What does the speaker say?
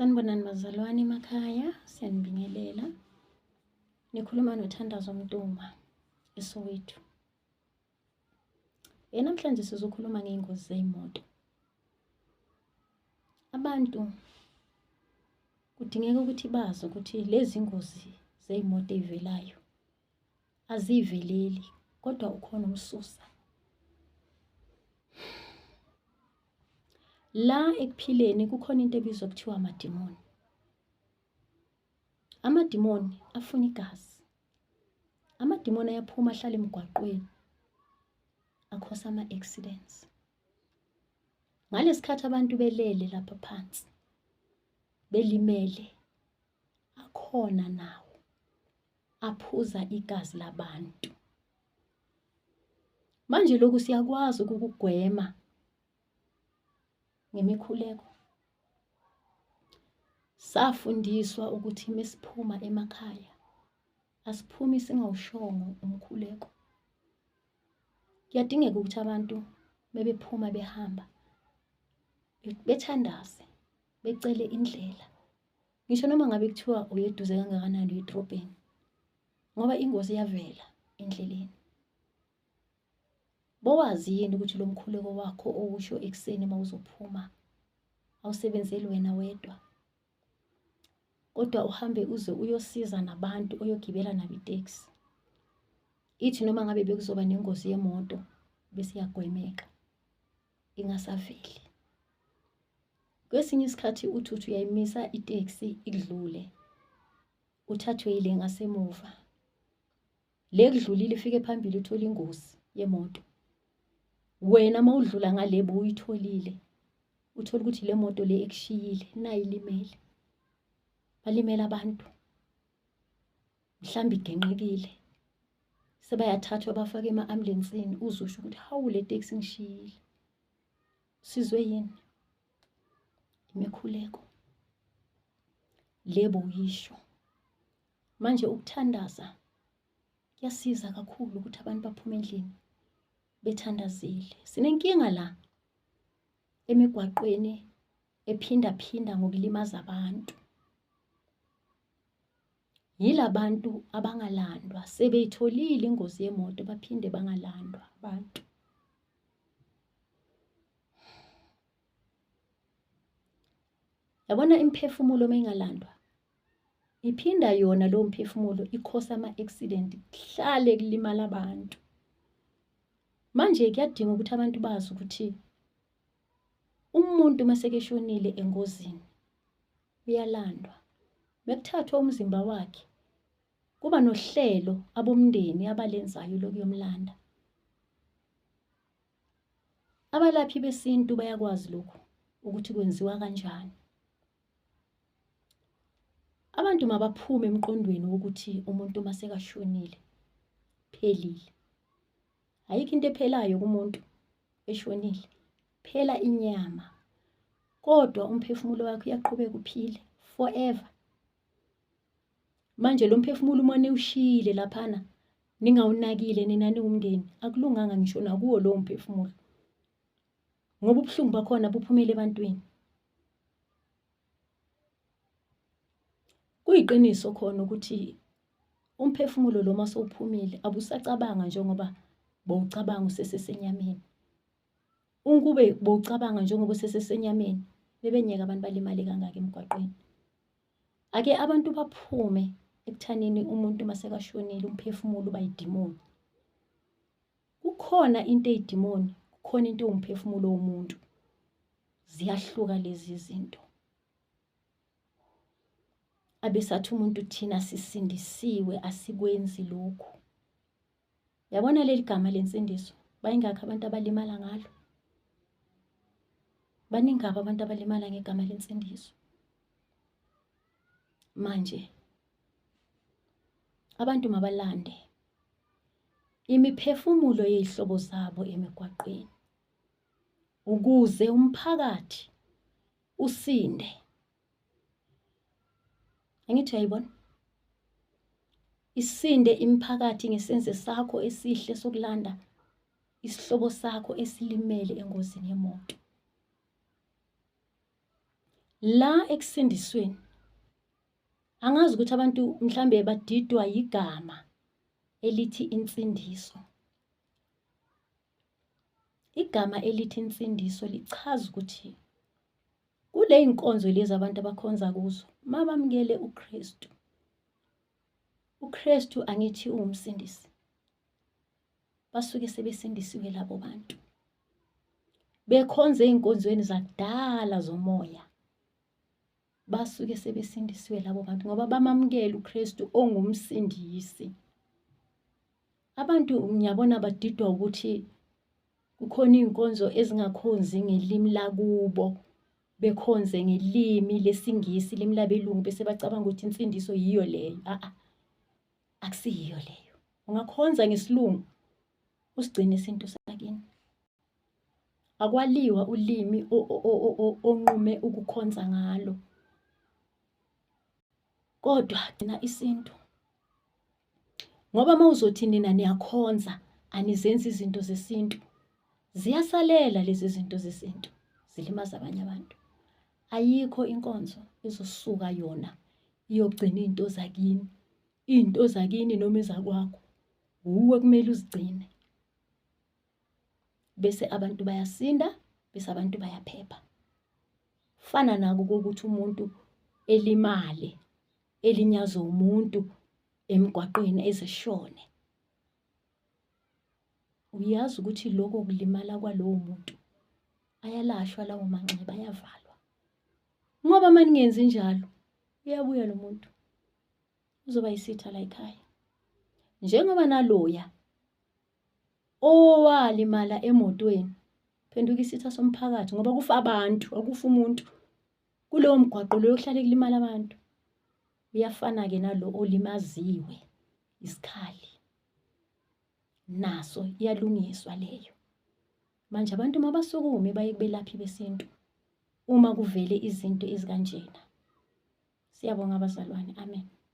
Sanibonani bazalwane emakhaya, siyanibingelela. Nikhuluma noThandazo Mtungwa eSoweto. Namhlanje sizokhuluma ngey'ngozi zey'moto. Abantu kudingeka ukuthi bazi ukuthi lezi ngozi zey'moto ey'velayo aziveleli kodwa ukhona umsusa. La ekuphileni kukhona into ebizwa kuthiwa amadimoni. Amadimoni afuna igazi. Amadimoni ayaphuma ahlala emgwaqweni akhosa ama-accidents. Ngalesikhathi abantu belele lapha phansi belimele akhona nawo aphuza igazi labantu. Manje lokhu siyakwazi ukukugwema ngemikhuleko. Safundiswa ukuthi mesiphuma emakhaya asiphumi singawushongo umkhuleko. Kuyadingeka ukuthi abantu mebephuma behamba bethandaze, becele indlela. Ngisho noma ngabe kuthiwa uye eduze kangakanani uye edrobheni ngoba ingozi iyavela endleleni. Bowazi yini ukuthi lo mkhuleko wakho owusho ekuseni uma uzophuma awusebenzeli wena wedwa kodwa uhambe uze uyosiza nabantu oyogibela nabo iteksi. Ithi noma ngabe bekuzoba nengozi yemoto bese iyagwemeka ingasaveli. Kwesinye isikhathi uthi uthi uyayimisa iteksi ikudlule uthathwe yile ngasemuva. Le kudlulile ifike phambili uthole ingozi yemoto. Wena uma udlula ngale bowuyitholile uthole ukuthi le moto le ekushiyile nayi ilimele. Balimele abantu. Mhlawumbe igenqekile. Sebayathathwa bafake ema-ambulensini uzusho ukuthi hawu le teksi ngishiyile. Sizwe yini? Imikhuleko. Le bowuyisho. Manje ukuthandaza kuyasiza kakhulu ukuthi abantu baphume endlini bethandazile. Sinenkinga la emigwaqweni ephindaphinda ngokulimaza abantu. Yilabantu abangalandwa sebeyitholile ingozi yemoto baphinde bangalandwa abantu. Yabona imiphefumulo uma ingalandwa iphinda yona lowo mphefumulo ikhosa ama-accident kuhlale kulimala abantu. Manje kuyadinga ukuthi abantu bazi ukuthi umuntu uma sekeshonile engozini uyalandwa. Mekuthathwa umzimba wakhe kuba nohlelo abomndeni abalenzayo lokuyomlanda. Abalaphi besintu bayakwazi lokhu ukuthi kwenziwa kanjani. Abantu mabaphume emqondweni wokuthi umuntu uma sekashonile phelile. Ayikho into ephelayo kumuntu eshonile. Phela inyama. Kodwa umphefumulo wakhe uyaqhubeka uphile forever. Manje lo mphefumulo uma niwushiyile laphana ningawunakile nina niwumndeni akulunganga ngisho nakuwo lowo mphefumulo. Ngoba ubuhlungu bakhona buphumele ebantwini. Kuyiqiniso khona ukuthi umphefumulo lo uma sewuphumile abusacabanga njengoba bowucabanga usesesenyameni. Unkube bowucabanga njengoba usesesenyameni bebenyeka abantu balimale kangaka emgwaqweni. Ake abantu baphume ekuthanini umuntu uma sekashonile umphefumulo uba yidimoni. Kukhona into eyidimoni, kukhona into ewumphefumulo womuntu. Ziyahluka lezi zinto. Abesathi umuntu thina sisindisiwe asikwenzi lokhu. Yabona leli gama lensindiso, bayingakho abantu abalimala ngalo. Baningi kabi abantu abalimala ngegama lensindiso. Manje abantu mabalande imiphefumulo yey'hlobo zabo emigwaqeni ukuze umphakathi usinde. Angithi uyayibona? Isinde imiphakathi ngesenze sakho esihle sokulanda isihlobo sakho esilimele engozini yemoto. La ekusindisweni angazi ukuthi abantu mhlambe badidwa yigama elithi insindiso. Igama elithi insindiso lichaza ukuthi kule inkonzo lezi abantu abakhonza kuzo mabamukele uKristu. UKristu angithi uwumsindisi. Basuke sebesindisiwe labo bantu. Bekhonze ey'nkonzweni zakudala zomoya. Basuke sebesindisiwe labo bantu ngoba bamamukela uKristu ongumsindisi. Abantu ngiyabona badidwa ukuthi kukhona iy'nkonzo ezingakhonzi ngelimi lakubo, bekhonze ngelimi lesiNgisi, ilimi labelungu bese bacabanga ukuthi insindiso yiyo leyo. A-a, akusiyiyo leyo. Ungakhonza ngesiLungu usigcine isintu sakini. Akwaliwa ulimi onqume ukukhonza ngalo. Kodwa gcina isintu. Ngoba uma uzothi nina niyakhonza anizenzi izinto zesintu, ziyasalela lezi zinto zesintu, zilimaza abanye abantu. Ayikho inkonzo ezosuka yona iyogcina iy'nto zakini. Iy'nto zakini noma ezakwakho wuwe kumele uzigcine. Bese abantu bayasinda, bese abantu bayaphepha. Fana nako kokuthi umuntu elimale, elinyazwe umuntu emgwaqweni ezeshone. Uyazi ukuthi lokho kulimala kwalowo muntu ayalashwa lawo manxeba ayavalwa. Ngoba uma ningenzi njalo uyabuya lo muntu uzoba yisitha la ekhaya. Njengoba naloya owalimala emotweni phenduka isitha somphakathi ngoba kufa abantu akufa umuntu kulowo mgwaqo loyo kuhlale kulimala abantu. Uyafana-ke nalo olimaziwe isikhali naso iyalungiswa leyo. Manje abantu mabasukume baye kubelaphi besintu uma kuvele izinto ezikanjena. Siyabonga abazalwane. Amen.